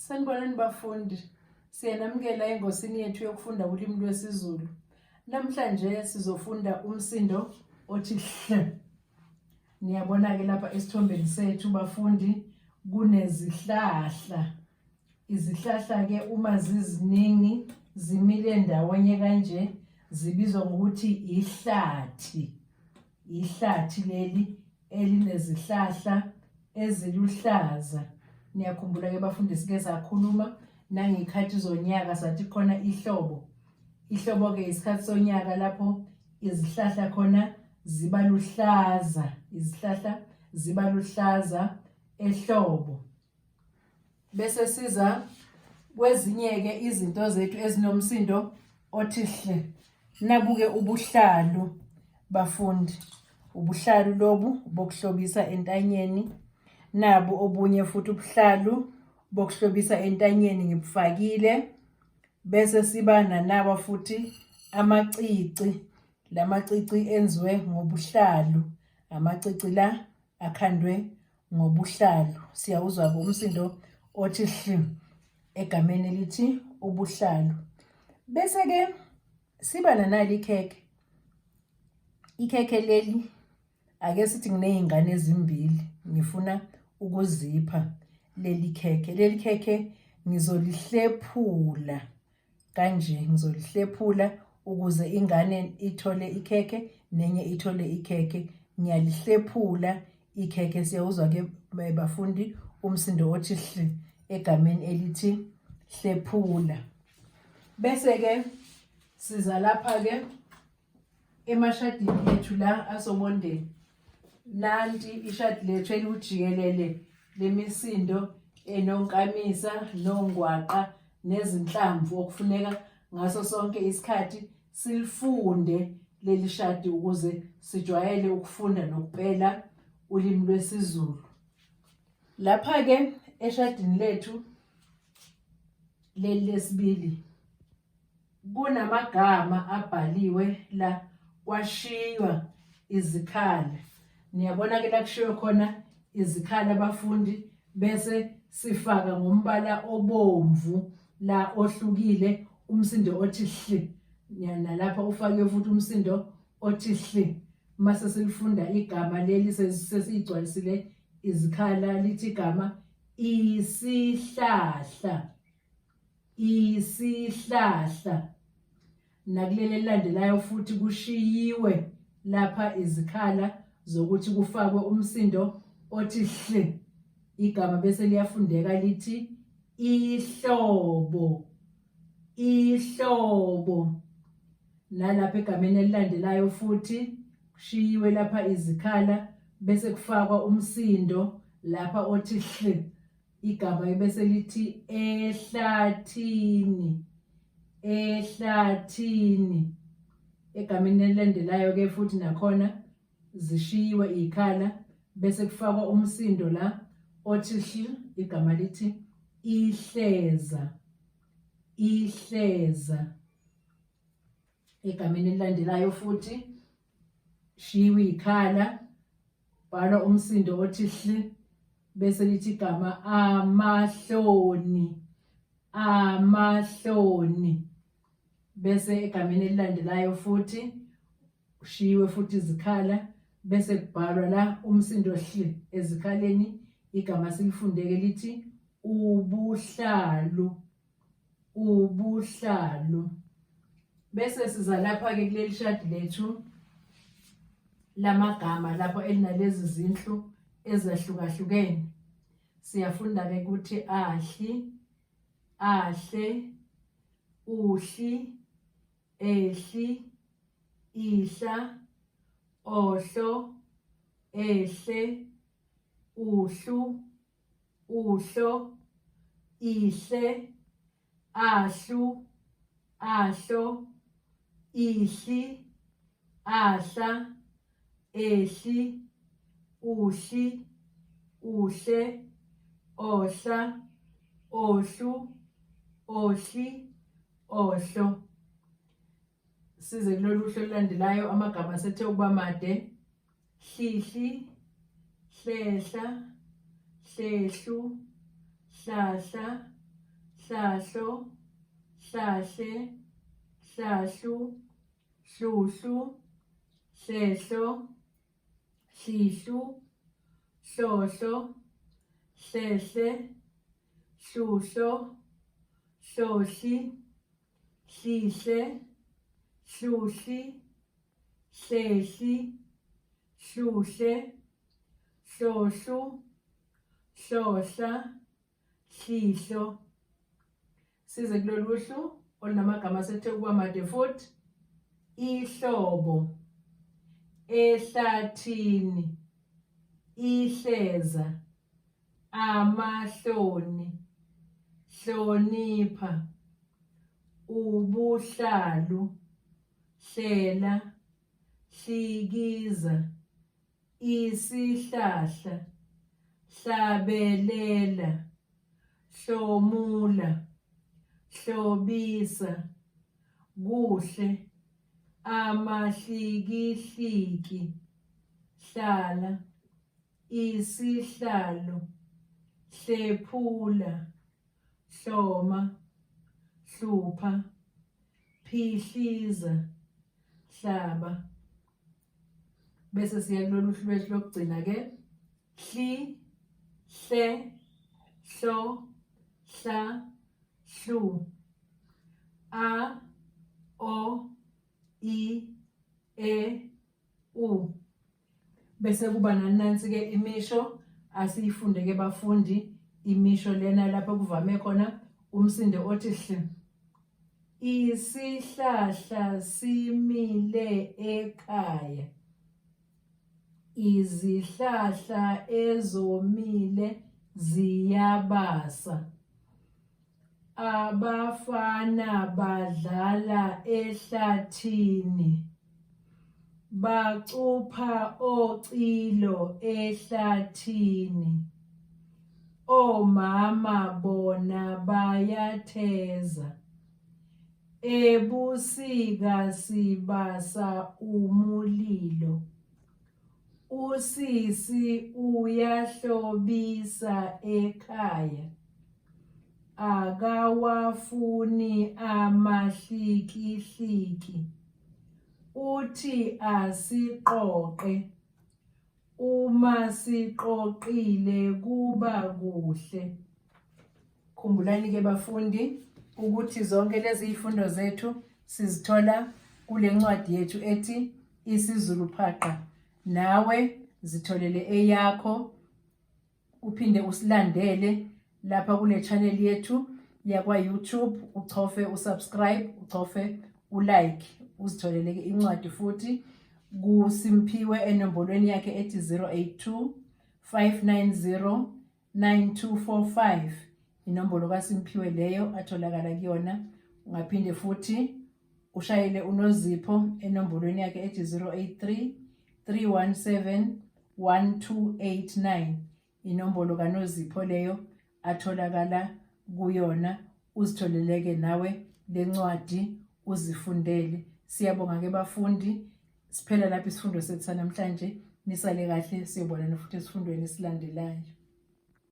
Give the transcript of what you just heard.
Sanibonani bafundi, siyanamukela engosini yethu yokufunda ulimi lwesiZulu. Namhlanje sizofunda umsindo othi hl. Niyabona-ke lapha esithombeni sethu bafundi kunezihlahla. Izihlahla-ke uma ziziningi zimile ndawonye kanje zibizwa ngokuthi ihlathi. Ihlathi leli elinezihlahla eziluhlaza. Niyakhumbula-ke bafundi sike sakhuluma nangey'khathi zonyaka sathi khona ihlobo. Ihlobo-ke isikhathi sonyaka lapho izihlahla khona ziba luhlaza, izihlahla ziba luhlaza ehlobo. Bese siza kwezinye-ke izinto zethu ezinomsindo othi hle. Nabuke ubuhlalu bafundi. Ubuhlalu lobu bokuhlobisa entanyeni. Nabu obunye futhi ubuhlalu bokuhlobisa entanyeni ngibufakile. Bese siba nanawa futhi amacici. Lamacici enziwe ngobuhlalu. Amacici la akhandwe ngobuhlalu. Siyawuzwa-ke umsindo othi hli egameni elithi ubuhlalu. Bese-ke siba nanali ikhekhe. Ikhekhe leli ake sithi nginey'ngane ezimbili ngifuna ukuzipha leli khekhe. Leli khekhe ngizolihlephula kanje ngizolihlephula ukuze ingane ithole ikhekhe nenye ithole ikhekhe ngiyalihlephula ikhekhe siyawuzwa ke bafundi umsindo othi hli egameni elithi hlephula bese ke siza lapha ke emashadini ethu la asobondeni nanti ishadi lethu eliwujikelele lemisindo enonkamisa nongwaqa nezinhlamvu okufuneka ngaso sonke isikhathi silifunde leli shadi ukuze sijwayele ukufunda nokupela ulimi lwesiZulu. Lapha-ke eshadini lethu leli lesibili Kunamagama abhaliwe la kwashiywa izikhala. Niyabona ke la kushiywe khona izikhala abafundi bese sifaka ngombala obomvu la ohlukile umsindo othi hli. Nalapha ufake futhi umsindo othi hli. Mase silifunda igama leli sesiyigcwalisile izikhala lithi igama isihlahla. Isihlahla. Nakuleli elilandelayo futhi kushiyiwe lapha izikhala zokuthi kufakwe umsindo othi hl. Igama bese liyafundeka lithi ihlobo. Ihlobo. Nalapha egameni elilandelayo futhi kushiyiwe lapha izikhala bese kufakwa umsindo lapha othi hl. Igama ebese lithi ehlathini. Ehlathini. Egameni elilandelayo ke futhi nakhona zishiyiwe ikhala bese kufakwa umsindo la othi hl igama lithi ihleza. Ihleza. Egameni elilandelayo futhi shiyiwe ikhala Bhala umsindo othi hl bese lithi igama amahloni amahloni bese egameni elilandelayo futhi ushiyiwe futhi izikhala bese kubhalwa la umsindo hl ezikhaleni igama silifundeke lithi ubuhlalu ubuhlalu bese siza lapha ke kuleli shadi lethu lamagama lapho elinalezi zinhlu ezahlukahlukene siyafunda ke ukuthi ahli ahle uhli ehli ihla ohlo ehle uhlu uhlo, ihle, ahlu, ahlo, ihli, ahla, ehli, uhli, uhle, ohla, ohlu, ohli, ohlo. Size kulolu hlu olulandelayo amagama asethe ukuba made. Hlihli, hlehla, hlehlu, hlahla, hlahlo, hlahle, hlahlu, hluhlu, hlehlo, hlihlu, hlohlo, hlehle, hluhlo, hlohli, hlihle, hluhli, hlehli, hluhle, hlohlu, hlohla, hlihlo. Size kulolu hlu olunamagama asethe ukuba made futhi. Ihlobo, ehlathini, ihleza, amahloni, hlonipha, ubuhlalu, hlela, hlikiza, isihlahla, hlabelela, hlomula, hlobisa, kuhle, amahlikihliki, hlala, isihlalo, hlephula, hloma, hlupha, phihliza, hlaba. Bese siya kulolu hlu lwethu lokugcina ke hli, hle, hlo, hla, hlu, a, o, i, e, u. Bese kuba nanansi ke imisho asiyifunde ke bafundi imisho lena lapho kuvame khona umsindo othi hl. Isihlahla simile ekhaya. Izihlahla ezomile ziyabasa. Abafana badlala ehlathini. Bacupha ocilo ehlathini. Omama bona bayatheza. Ebusika sibasa umulilo. Usisi uyahlobisa ekhaya. Akawafuni amahlikihliki. Uthi asiqoqe. Uma siqoqile kuba kuhle. Khumbulani ke bafundi ukuthi zonke lezi zifundo zethu sizithola kule ncwadi yethu ethi isiZulu Phaqa. Nawe zitholele eyakho uphinde usilandele lapha kule channel yethu yakwa YouTube uchofe usubscribe uchofe ulike uzitholele ke incwadi futhi kuSimphiwe enombolweni yakhe ethi 082 590 9245 inombolo kaSimphiwe leyo atholakala kuyona. Ungaphinde futhi ushayele uNozipho enombolweni yakhe ethi 083 317 1289 inombolo kaNozipho leyo atholakala kuyona. Uzitholeleke nawe lencwadi uzifundele. Siyabonga ke bafundi, siphela lapha isifundo sethu sanamhlanje. Nisale kahle, siyobonana futhi esifundweni esilandelayo.